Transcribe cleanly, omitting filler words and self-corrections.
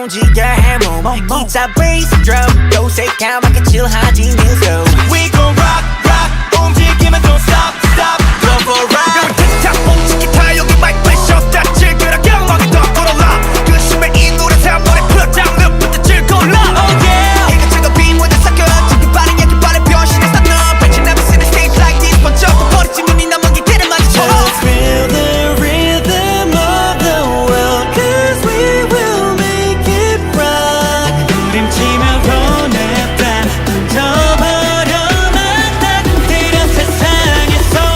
움직여 해 몸. 기타, 베이스, 드럼 또 새까맣게 chill하지 new flow.